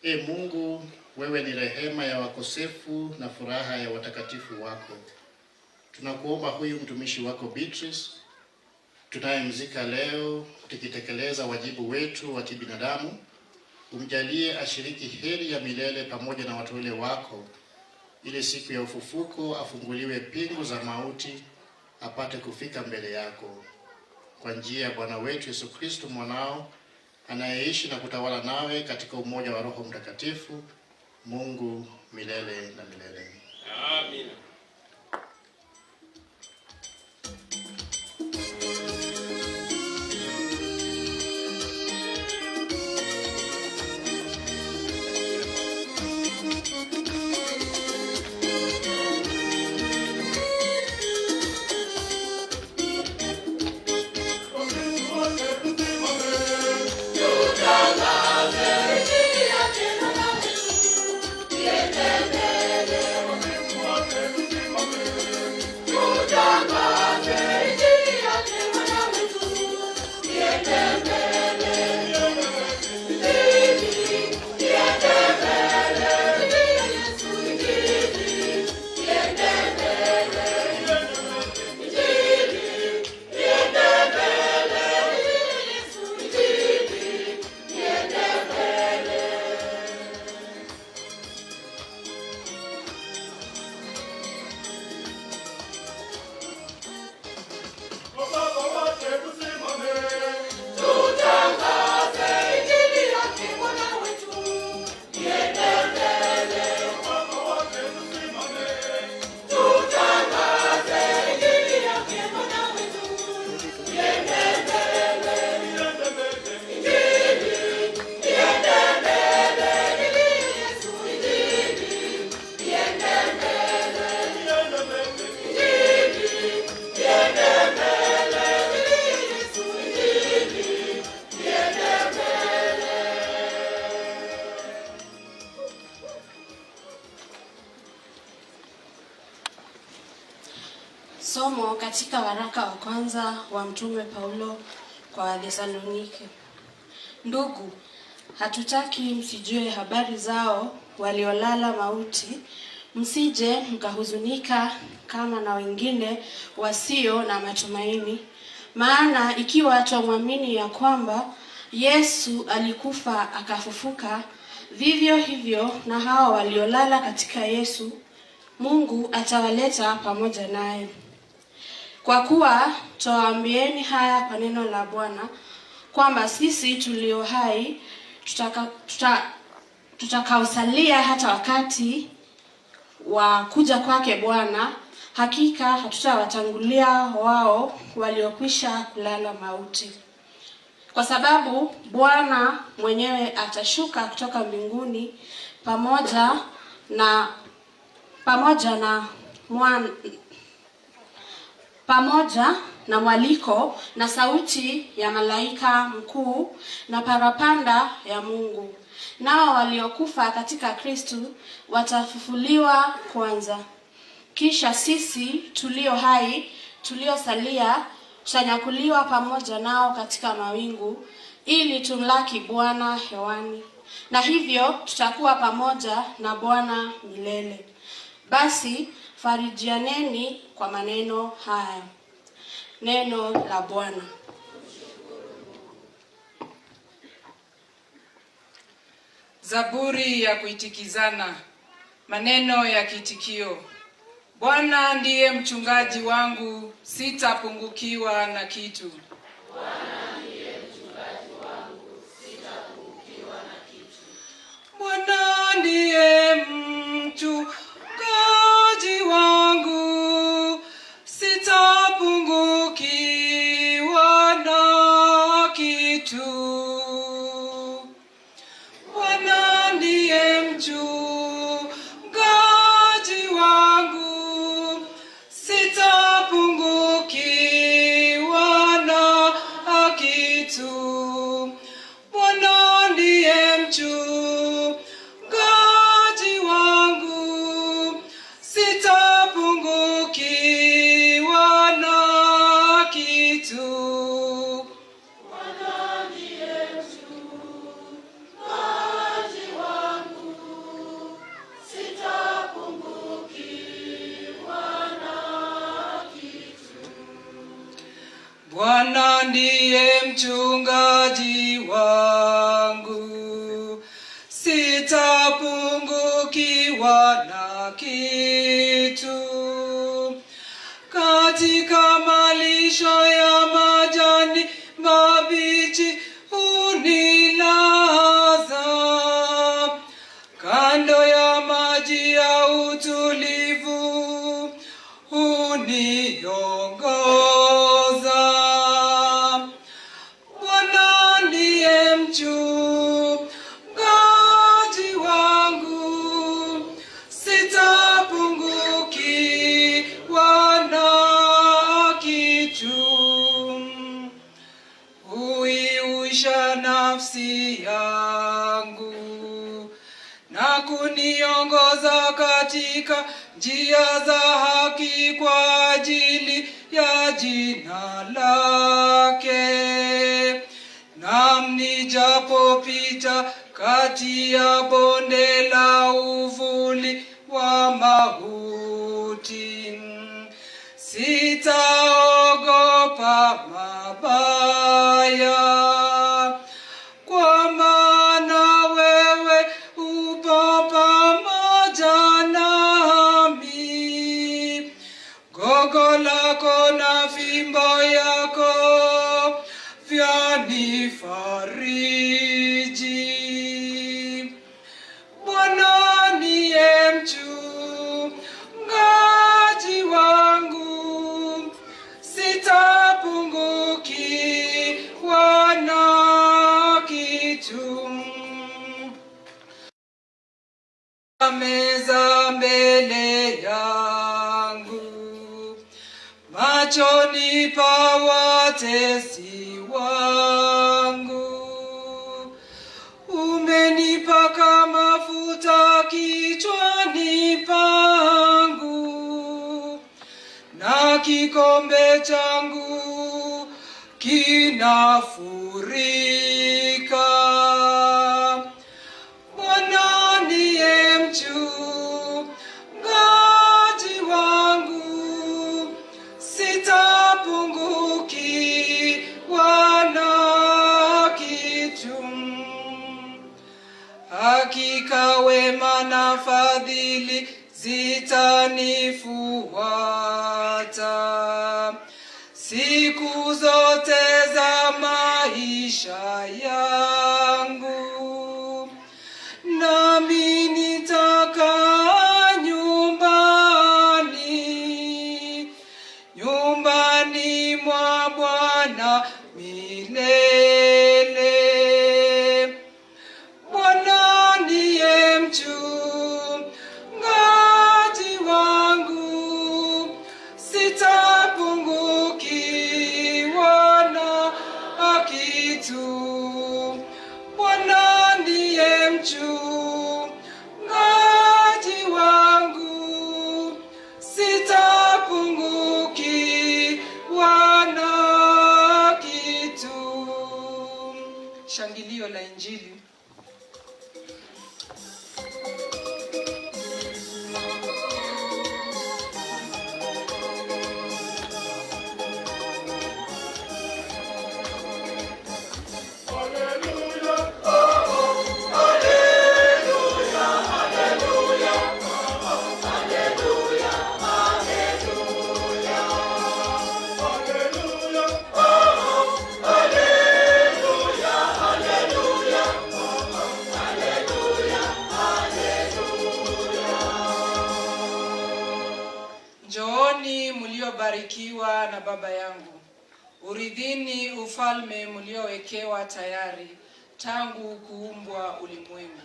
E Mungu, wewe ni rehema ya wakosefu na furaha ya watakatifu wako. Tunakuomba huyu mtumishi wako Beatrice tunayemzika leo, tukitekeleza wajibu wetu wa kibinadamu, umjalie ashiriki heri ya milele pamoja na wateule wako, ili siku ya ufufuko afunguliwe pingu za mauti, apate kufika mbele yako, kwa njia ya Bwana wetu Yesu Kristo mwanao, anayeishi na kutawala nawe katika umoja wa Roho Mtakatifu, Mungu milele na milele. Amina. Somo katika waraka wa kwanza wa Mtume Paulo kwa Wathesalonike. Ndugu, hatutaki msijue habari zao waliolala mauti, msije mkahuzunika kama na wengine wasio na matumaini. Maana ikiwa twamwamini ya kwamba Yesu alikufa akafufuka, vivyo hivyo na hao waliolala katika Yesu, Mungu atawaleta pamoja naye. Kwa kuwa twawaambieni haya kwa neno la Bwana, kwamba sisi tulio hai tutakaosalia hata wakati wa kuja kwake Bwana, hakika hatutawatangulia wao waliokwisha kulala mauti. Kwa sababu Bwana mwenyewe atashuka kutoka mbinguni pamoja na mwaliko na sauti ya malaika mkuu na parapanda ya Mungu. Nao waliokufa katika Kristu watafufuliwa kwanza. Kisha sisi tulio hai tuliosalia tutanyakuliwa pamoja nao katika mawingu, ili tumlaki Bwana hewani, na hivyo tutakuwa pamoja na Bwana milele. Basi farijianeni kwa maneno haya. Neno la Bwana. Zaburi ya kuitikizana. Maneno ya kiitikio. Bwana ndiye mchungaji wangu, sitapungukiwa na kitu. Bwana ndiye mchungaji wangu, sitapungukiwa na kitu. Bwana ndiye mchungaji wangu, sitapungukiwa na kitu. Bwana ndiye mchungaji wangu, sitapungukiwa na kitu. Bwana ndiye mchungaji wangu, sitapungukiwa na kitu. Bwana ndiye mchungaji wangu, mchungaji wangu, sitapungukiwa na kitu. Katika malisho ya majani mabichi hunilaza, kando ya maji ya utulivu huniongoza. Bwana ndiye mchungaji wangu, sitapungukiwa na kitu. Huihuisha nafsi yangu na kuniongoza katika njia za haki kwa ajili ya jina lake. Naam, nijapopita kati ya bonde la uvuli wa mauti, sitaogopa mabaya, kwa maana wewe upo pamoja nami. Gogo lako na fimbo yako vyanifariji. Bwana ndiye mchungaji wangu, sitapungukiwa na kitu. Meza mbele yangu machoni pa watesi wangu. Umenipaka mafuta kichwani pangu, na kikombe changu kinafurika. Bwana ndiye mchungaji wangu, sitapungukiwa na kitu. Hakika wema na fadhili zitanifuata siku zote za maisha yangu, nami nitakaa nyumbani, nyumbani mwa Bwana milele. Bwana ndiye mchungaji wangu, sitapungukiwa na kitu. Bwana ndiye mchungaji wangu, sitapungukiwa na kitu. Shangilio la Injili. Njooni mliobarikiwa na Baba yangu, urithini ufalme mliowekewa tayari tangu kuumbwa ulimwengu.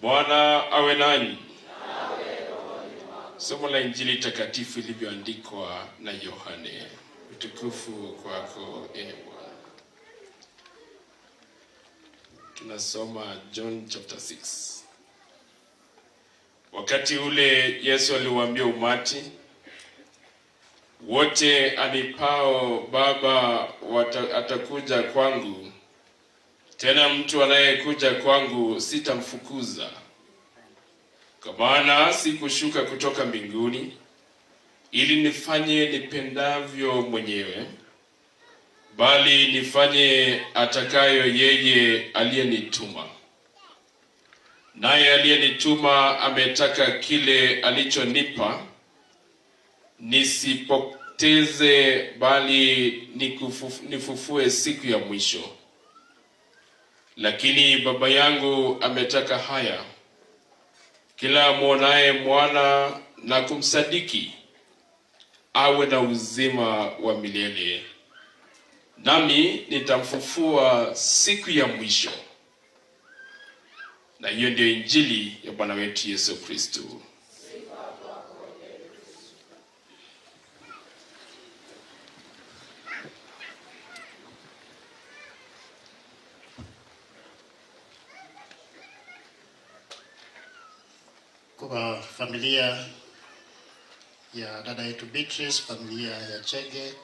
Bwana awe nanyi. Somo la Injili takatifu ilivyoandikwa na Yohane. Utukufu kwako, e Bwana. Tunasoma John chapter 6. Wakati ule Yesu aliwaambia umati, wote anipao Baba atakuja kwangu, tena mtu anayekuja kwangu sitamfukuza. Kwa maana sikushuka kutoka mbinguni ili nifanye nipendavyo mwenyewe, bali nifanye atakayo yeye aliyenituma. Naye aliyenituma ametaka kile alichonipa nisipoteze, bali nifufue siku ya mwisho. Lakini Baba yangu ametaka haya, kila mwonaye Mwana na kumsadiki awe na uzima wa milele, nami nitamfufua siku ya mwisho. Na hiyo ndio Injili ya Bwana wetu Yesu Kristo. Kwa familia ya dada yetu Beatrice, familia ya Chege,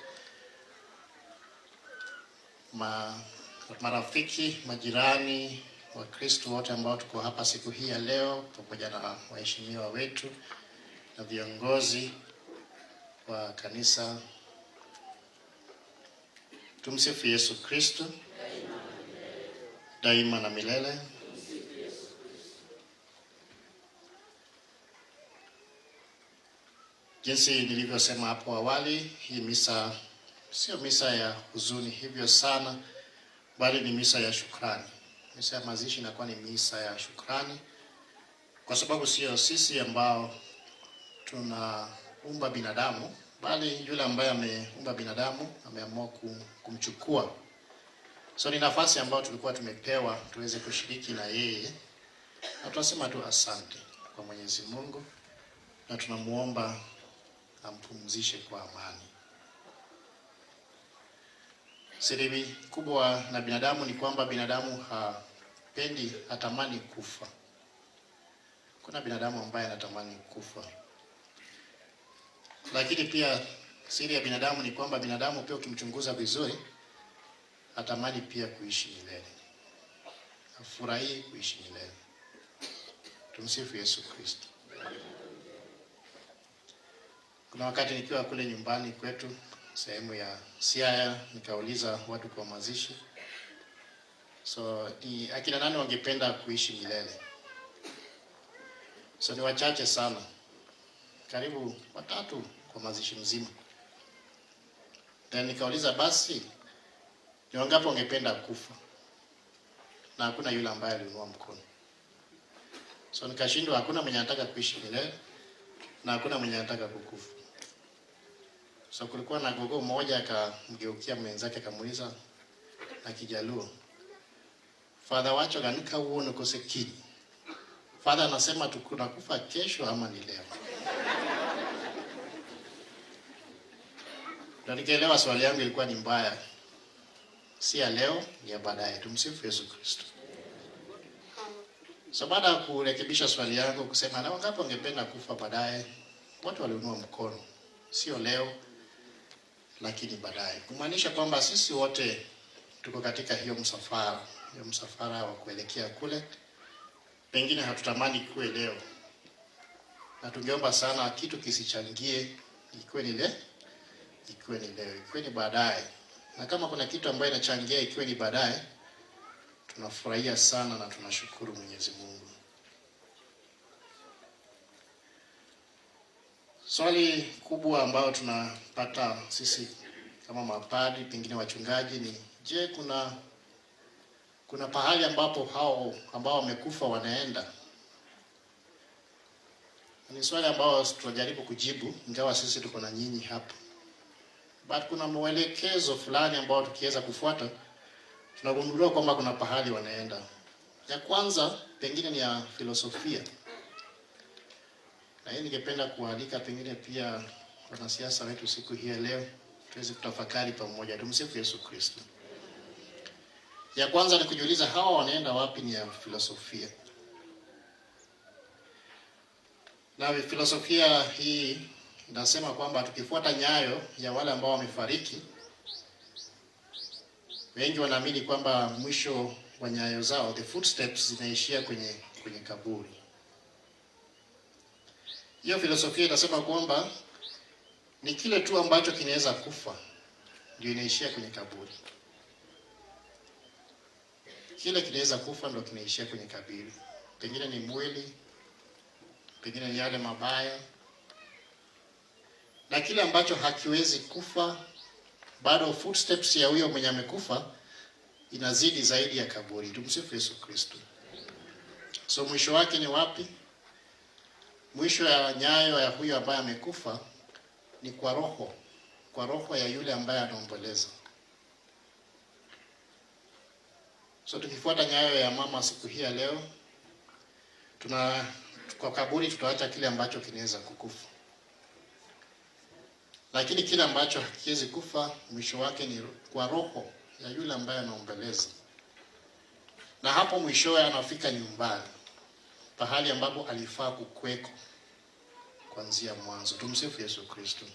marafiki, majirani, Wakristo wote ambao tuko hapa siku hii ya leo, pamoja na waheshimiwa wetu na viongozi wa kanisa. Tumsifu Yesu Kristo daima na milele. Jinsi nilivyosema hapo awali, hii misa sio misa ya huzuni hivyo sana, bali ni misa ya shukrani. Misa ya mazishi inakuwa ni misa ya shukrani, kwa sababu sio sisi ambao tunaumba binadamu, bali yule ambaye ameumba binadamu ameamua kumchukua. So ni nafasi ambayo tulikuwa tumepewa tuweze kushiriki na yeye, na tunasema tu asante kwa Mwenyezi Mungu, na tunamuomba ampumzishe kwa amani. Siri kubwa na binadamu ni kwamba binadamu hapendi, hatamani kufa. Kuna binadamu ambaye anatamani kufa. Lakini pia siri ya binadamu ni kwamba binadamu pia ukimchunguza vizuri hatamani pia kuishi milele. Hafurahii kuishi milele. Tumsifu Yesu Kristo. Kuna wakati nikiwa kule nyumbani kwetu sehemu ya Siaya, nikauliza watu kwa mazishi, so ni akina nani wangependa kuishi milele? So ni wachache sana, karibu watatu kwa mazishi mzima. Then nikauliza basi ni wangapi wangependa kufa? Na hakuna yule ambaye aliinua mkono. So nikashindwa, hakuna mwenye anataka kuishi milele na hakuna mwenye anataka kukufa. So kulikuwa na gogo mmoja akamgeukia mwenzake akamuuliza na Kijaluo, Father wacho ganika uone kose kiny. Father anasema tunakufa kesho ama ni leo? Na nikaelewa swali yangu ilikuwa ni mbaya. Si ya leo, ni ya baadaye. Tumsifu Yesu Kristo. So baada ya kurekebisha swali yangu kusema na wangapi wangependa kufa baadaye, watu waliinua mkono. Sio leo, lakini baadaye. Kumaanisha kwamba sisi wote tuko katika hiyo msafara, hiyo msafara wa kuelekea kule. Pengine hatutamani kuwe leo, na tungeomba sana kitu kisichangie ikuwe ni leo, ikuwe ni leo, ikuwe ni baadaye. Na kama kuna kitu ambayo inachangia ikiwe ni baadaye, tunafurahia sana na tunashukuru Mwenyezi Mungu. Swali kubwa ambayo tunapata sisi kama mapadri, pengine wachungaji, ni je, kuna pahali ambapo hao ambao wamekufa wanaenda? Ni swali ambao tunajaribu kujibu, ingawa sisi tuko na nyinyi hapa. But kuna mwelekezo fulani ambao tukiweza kufuata tunagundua kwamba kuna pahali wanaenda. Ya kwanza pengine ni ya filosofia. Na hii ningependa kualika pengine pia wanasiasa wetu siku hii ya leo tuweze kutafakari pamoja. Tumsifu Yesu Kristo. Ya kwanza ni kujiuliza hawa wanaenda wapi, ni ya filosofia. Na filosofia hii inasema kwamba tukifuata nyayo ya wale ambao wamefariki, wengi wanaamini kwamba mwisho wa nyayo zao, the footsteps, zinaishia kwenye kaburi. Hiyo filosofia inasema kwamba ni kile tu ambacho kinaweza kufa ndio inaishia kwenye kaburi. Kile kinaweza kufa ndio kinaishia kwenye kaburi. Pengine ni mwili, pengine ni yale mabaya, na kile ambacho hakiwezi kufa bado footsteps ya huyo mwenye amekufa inazidi zaidi ya kaburi. Tumsifu Yesu Kristo. So mwisho wake ni wapi? Mwisho ya nyayo ya huyo ambaye amekufa ni kwa roho ya yule ambaye anaomboleza. So tukifuata nyayo ya mama siku hii ya leo, tuna kwa kaburi tutaacha kile ambacho kinaweza kukufa, lakini kile ambacho hakiwezi kufa mwisho wake ni kwa roho ya yule ambaye anaombeleza, na hapo mwishowe anafika nyumbani, pahali ambapo alifaa kukweko kuanzia mwanzo. Tumsifu Yesu Kristo.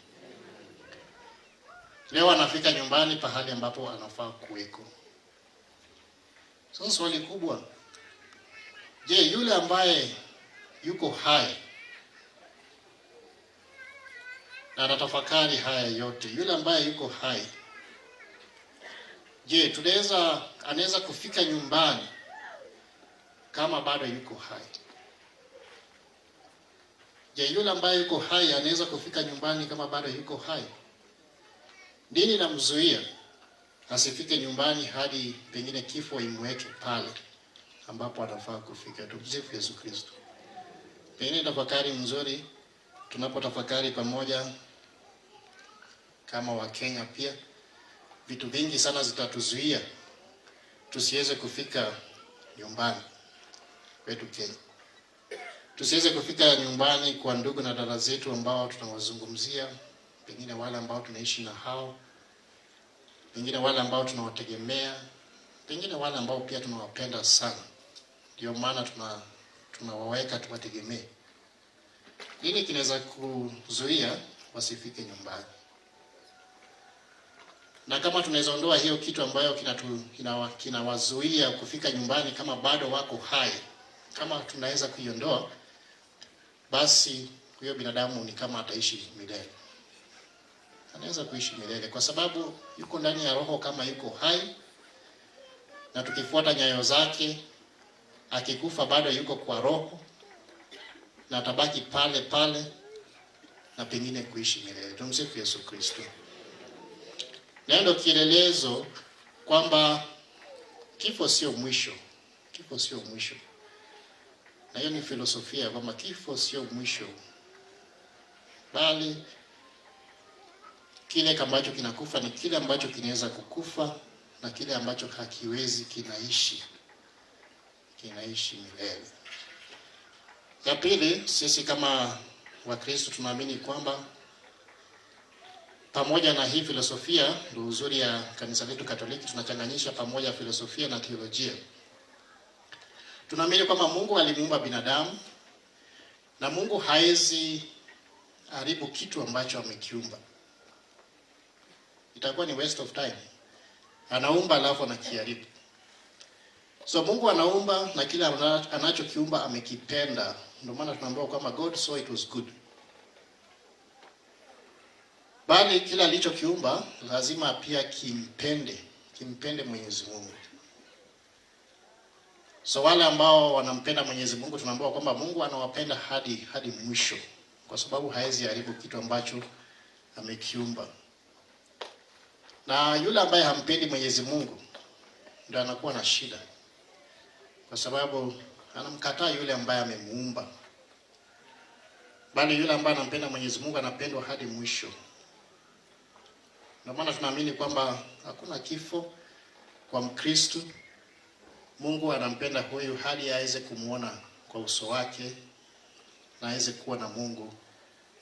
Leo anafika nyumbani pahali ambapo anafaa kuweko. Sasa swali kubwa, je, yule ambaye yuko hai na anatafakari haya yote, yule ambaye yuko hai, je, tunaweza anaweza kufika nyumbani kama bado yuko hai? Je, yule ambaye yuko hai anaweza kufika nyumbani kama bado yuko hai? Nini namzuia asifike nyumbani hadi pengine kifo imweke pale ambapo anafaa kufika? Tumsifu Yesu Kristo. Pengine tafakari mzuri, tunapotafakari pamoja kama Wakenya, pia vitu vingi sana zitatuzuia tusiweze kufika nyumbani kwetu Kenya, tusiweze kufika nyumbani kwa ndugu na dada zetu ambao tunawazungumzia, pengine wale ambao tunaishi na hao, pengine wale ambao tunawategemea, pengine wale ambao pia tunawapenda sana, ndio maana tunawaweka tuwategemee. Nini kinaweza kuzuia wasifike nyumbani? Na kama tunaweza ondoa hiyo kitu ambayo kinawazuia kufika nyumbani kama bado wako hai, kama tunaweza kuiondoa, basi huyo binadamu ni kama ataishi milele. Anaweza kuishi milele kwa sababu yuko ndani ya roho kama yuko hai, na tukifuata nyayo zake, akikufa bado yuko kwa roho na atabaki pale pale na pengine kuishi milele. Tumsifu Yesu Kristo. Na ndio kielelezo kwamba kifo sio mwisho. Kifo sio mwisho. Na hiyo ni filosofia kwamba kifo sio mwisho, bali kile ambacho kinakufa ni kile ambacho kinaweza kukufa, na kile ambacho hakiwezi kinaishi, kinaishi milele. Ya pili, sisi kama Wakristo tunaamini kwamba pamoja na hii filosofia, ndio uzuri ya kanisa letu Katoliki, tunachanganyisha pamoja filosofia na theolojia. Tunaamini kwamba Mungu alimuumba binadamu na Mungu haezi haribu kitu ambacho amekiumba. Itakuwa ni waste of time. Anaumba alafu anakiharibu. So Mungu anaumba na kila anachokiumba amekipenda. Ndio maana tunaambiwa kwamba God saw it was good. Bali kila alichokiumba lazima pia kimpende, kimpende Mwenyezi Mungu. So wale ambao wanampenda Mwenyezi Mungu tunaambiwa kwamba Mungu anawapenda hadi mwisho, kwa sababu haezi haribu kitu ambacho amekiumba. Na yule ambaye hampendi Mwenyezi Mungu ndio anakuwa na shida, kwa sababu anamkataa yule ambaye amemuumba. Bali yule ambaye anampenda Mwenyezi Mungu anapendwa hadi mwisho. Ndio maana tunaamini kwamba hakuna kifo kwa Mkristo. Mungu anampenda huyu hadi aweze kumuona kwa uso wake na aweze kuwa na Mungu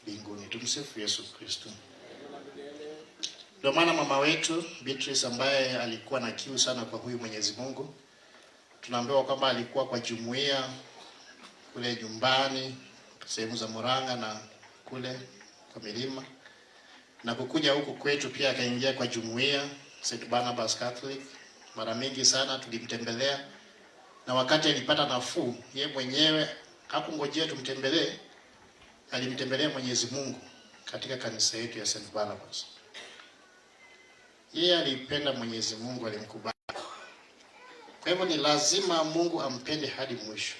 mbinguni. Tumsifu Yesu Kristo. Ndio maana mama wetu Beatrice ambaye alikuwa na kiu sana kwa huyu Mwenyezi Mungu, tunaambiwa kwamba alikuwa kwa jumuiya kule nyumbani sehemu za Murang'a na kule kwa milima, na kukuja huku kwetu pia akaingia kwa jumuiya St. Barnabas Catholic. Mara mingi sana tulimtembelea, na wakati alipata nafuu, ye mwenyewe hakungojea tumtembelee, alimtembelea Mwenyezi Mungu katika kanisa yetu ya St. Barnabas. Yeye alimpenda Mwenyezi Mungu, alimkubali. Kwa hivyo ni lazima Mungu ampende hadi mwisho.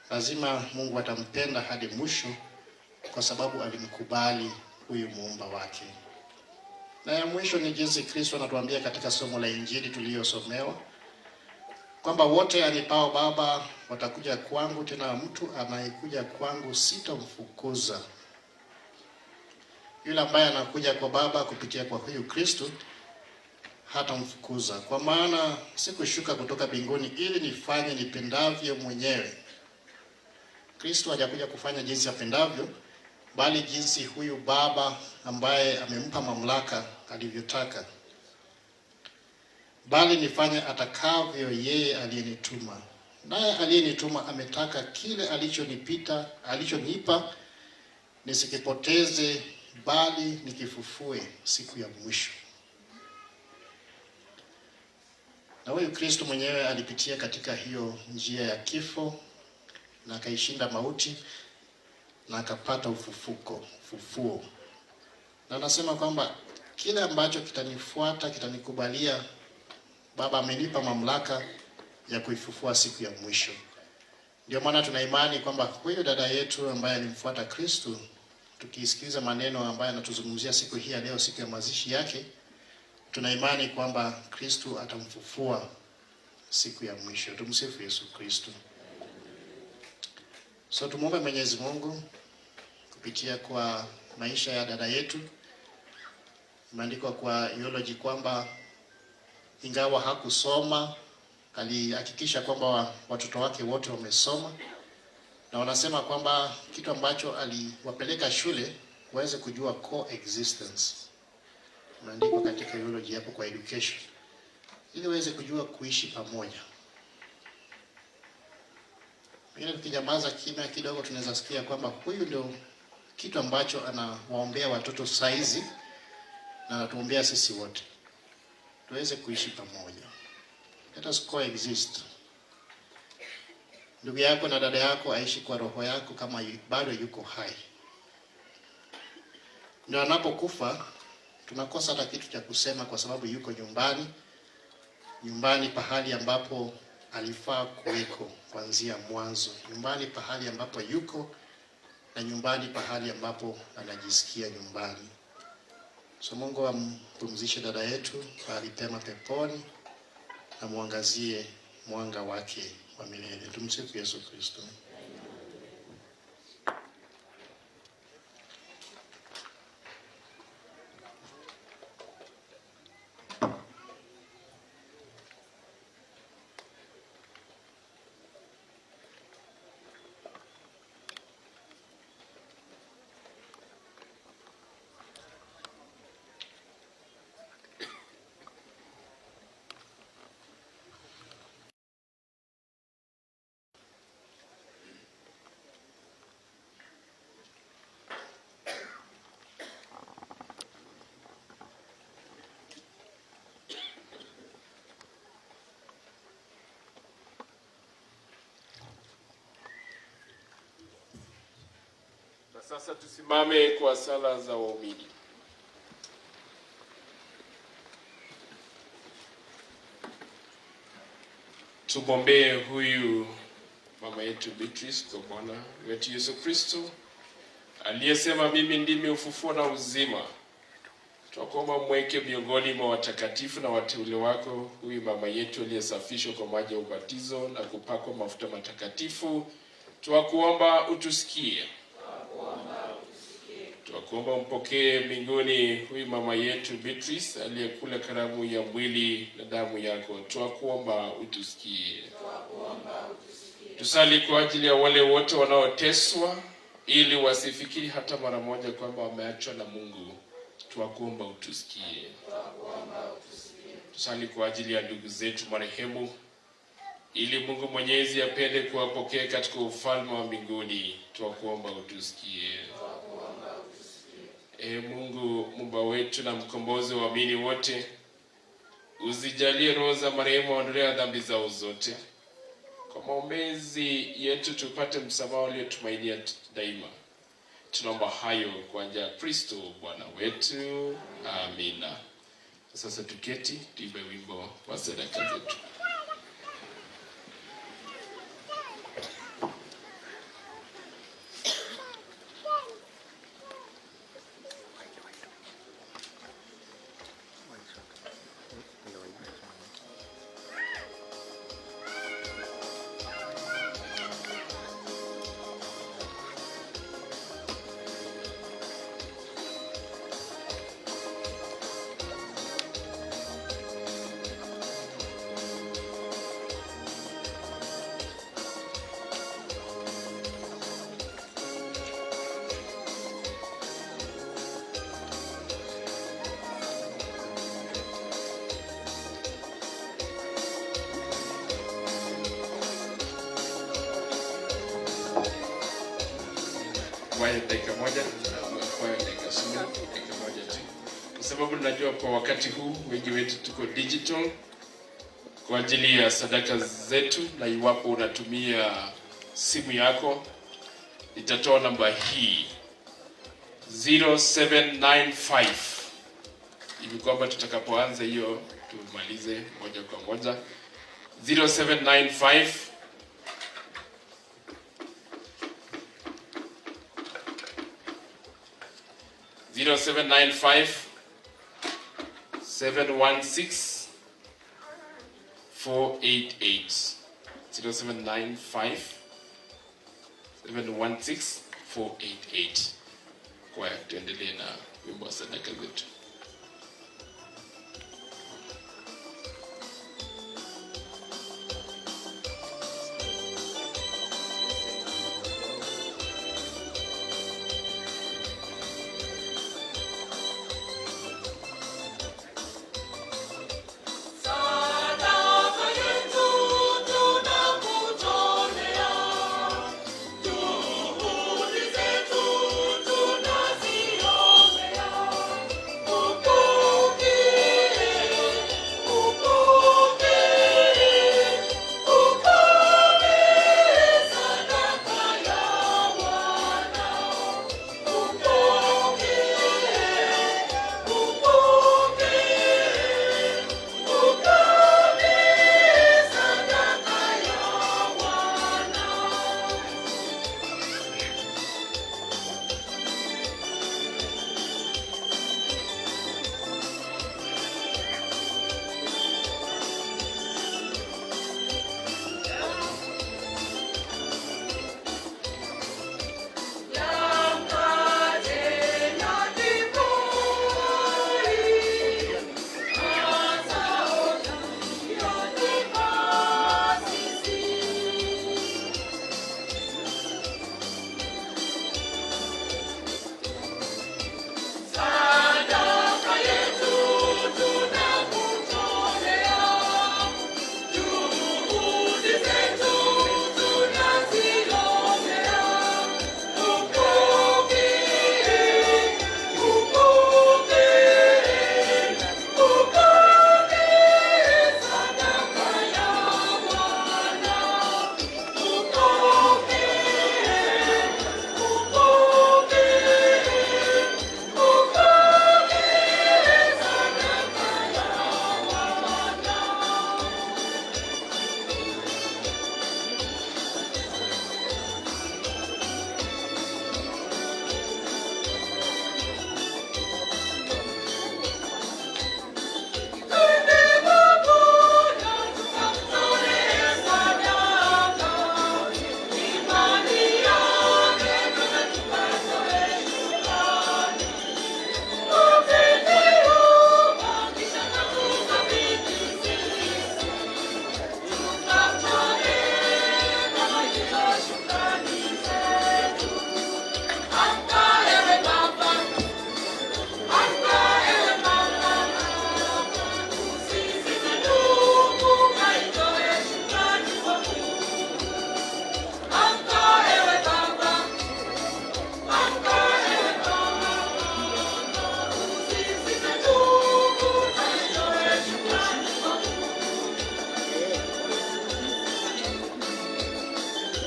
Lazima Mungu atampenda hadi mwisho kwa sababu alimkubali huyu muumba wake. Na ya mwisho ni jinsi Kristo anatuambia katika somo la Injili tuliyosomewa kwamba wote anipao Baba watakuja kwangu, tena mtu anayekuja kwangu sitamfukuza. Yule ambaye anakuja kwa Baba kupitia kwa huyu Kristo hatamfukuza, kwa maana sikushuka kutoka mbinguni ili nifanye nipendavyo mwenyewe. Kristo hajakuja kufanya jinsi apendavyo, bali jinsi huyu Baba ambaye amempa mamlaka alivyotaka, bali nifanye atakavyo yeye aliyenituma. Naye aliyenituma ametaka kile alichonipa nisikipoteze, bali nikifufue siku ya mwisho. Na huyu Kristo mwenyewe alipitia katika hiyo njia ya kifo na akaishinda mauti na akapata ufufuo. Na anasema kwamba kile ambacho kitanifuata, kitanikubalia, Baba amenipa mamlaka ya kuifufua siku ya mwisho. Ndio maana tuna imani kwamba huyu dada yetu ambaye alimfuata Kristo, tukisikiliza maneno ambayo anatuzungumzia siku hii ya leo, siku ya mazishi yake, tuna imani kwamba Kristo atamfufua siku ya mwisho. Tumsifu Yesu Kristo. So tumuombe Mwenyezi Mungu kupitia kwa maisha ya dada yetu. Imeandikwa kwa eulogy kwamba ingawa hakusoma, alihakikisha kwamba watoto wake wote wamesoma, na wanasema kwamba kitu ambacho aliwapeleka shule waweze kujua coexistence. Imeandikwa katika eulogy hapo kwa education, ili waweze kujua kuishi pamoja. Pengine tukinyamaza kimya kidogo, tunaweza sikia kwamba huyu ndio kitu ambacho anawaombea watoto saizi na anatuombea sisi wote tuweze kuishi pamoja. Let us coexist. Ndugu yako na dada yako aishi kwa roho yako kama bado yuko hai. Ndio anapokufa tunakosa hata kitu cha kusema, kwa sababu yuko nyumbani, nyumbani pahali ambapo alifaa kuweko kuanzia mwanzo, nyumbani pahali ambapo yuko na nyumbani pahali ambapo anajisikia nyumbani. So Mungu ampumzishe dada yetu pahali pema peponi na muangazie mwanga wake wa milele. Tumsifu Yesu Kristo. Na sasa tusimame kwa sala za waumini. Tumwombee huyu mama yetu Beatrice kwa Bwana wetu Yesu Kristo aliyesema, mimi ndimi ufufuo na uzima. Twakuomba mweke miongoni mwa watakatifu na wateule wako huyu mama yetu aliyesafishwa kwa maji ya ubatizo na kupakwa mafuta matakatifu. Twakuomba utusikie. Twakuomba umpokee mbinguni huyu mama yetu Beatrice aliyekula karamu ya mwili na damu yako. Twakuomba utusikie. Tusali kwa ajili ya wale wote wanaoteswa ili wasifikiri hata mara moja kwamba wameachwa na Mungu. Twakuomba utusikie. Tusali kwa ajili ya ndugu zetu marehemu, ili Mungu Mwenyezi apende kuwapokea katika ufalme wa mbinguni. Twakuomba utusikie. Ee Mungu Muumba wetu na mkombozi wa waamini wote, uzijalie roho za marehemu waondolea dhambi zao zote. Kwa maombezi yetu tupate msamaha uliotumainia daima. Tunaomba hayo kwa njia ya Kristo Bwana wetu. Amina. Sasa tuketi tuimbe wimbo wa sadaka zetu. Kwaya dakika moja, kwaya dakika sita, dakika moja tu, kwa sababu najua kwa wakati huu wengi wetu tuko digital kwa ajili ya sadaka zetu, na iwapo unatumia simu yako, nitatoa namba hii 0795 hivi kwamba tutakapoanza hiyo tumalize moja kwa moja. 0795 0795 716 488. 0795 716 488. Kwa tuendelee na wimbo wa sadaka zetu. Sadaka yetu tunakutolea, juhudi zetu tunaziombea.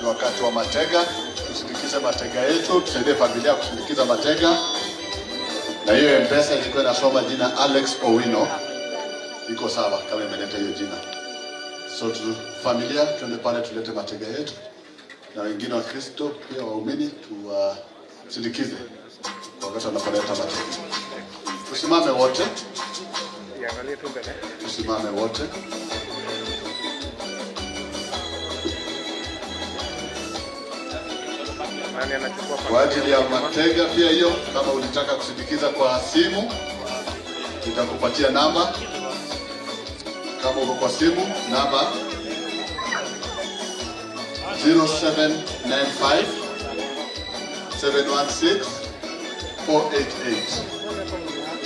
Ni wakati wa matega. Tusindikize matega yetu, tusaidie familia kusindikiza matega. Na hiyo M-Pesa ilikuwa inasoma jina Alex Owino, iko sawa kama imeleta hiyo jina. So tu, familia tuende pale tulete matega yetu, na wengine wa Kristo pia waumini tuwasindikize wakati wanapoleta matega. Tusimame wote, tusimame wote. Kwa ajili ya matega pia hiyo, kama ulitaka kusindikiza kwa simu, nitakupatia namba. Kama uko kwa simu, namba 0795 716 488,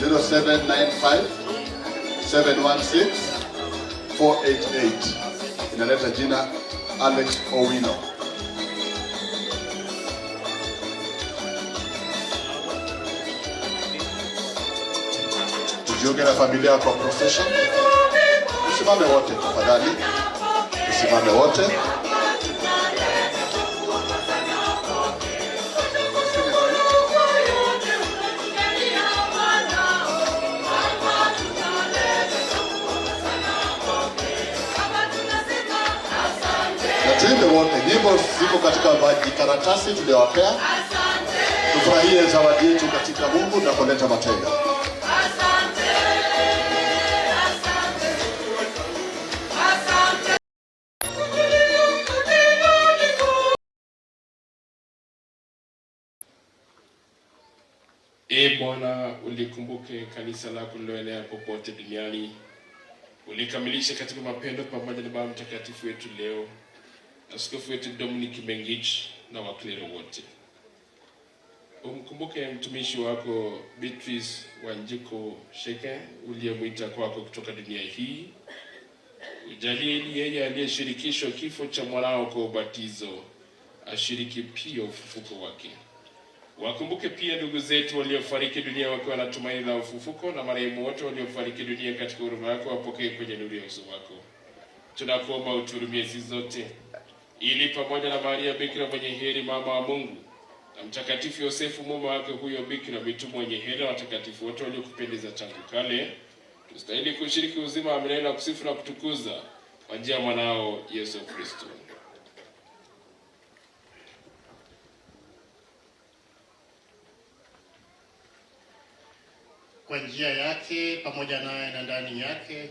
0795 716 488, inaleta jina Alex Owino. Tujiunge na familia kwa procession. Tusimame wote tafadhali, tusimame wote. Na tuimbe wote, nyimbo ziko katika vijikaratasi tuliowapea. Tufurahie zawadi yetu katika Mungu na kuleta matega. E Bwana, ulikumbuke kanisa lako lililoenea popote duniani, ulikamilishe katika mapendo pamoja na Baba Mtakatifu wetu leo, Askofu wetu Dominic Mengich na waklero wote. Umkumbuke mtumishi wako Beatrice Wanjiku Sheke uliyemwita kwako kutoka dunia hii. Ujalie ili yeye aliyeshirikishwa kifo cha mwanao kwa ubatizo ashiriki pia ufufuko wake. Wakumbuke pia ndugu zetu waliofariki dunia wakiwa na tumaini la ufufuko, na marehemu wote waliofariki dunia katika huruma yako wapokee kwenye nuru ya uso wako. Tunakuomba utuhurumie sisi zote, ili pamoja na Maria Bikira mwenye heri, mama wa Mungu, na Mtakatifu Yosefu mume wake huyo Bikira, mitume wenye heri na watakatifu wote waliokupendeza tangu kale, tustahili kushiriki uzima wa milele na kusifu na kutukuza kwa njia ya mwanao Yesu Kristo. Kwa njia yake, pamoja naye na ndani yake,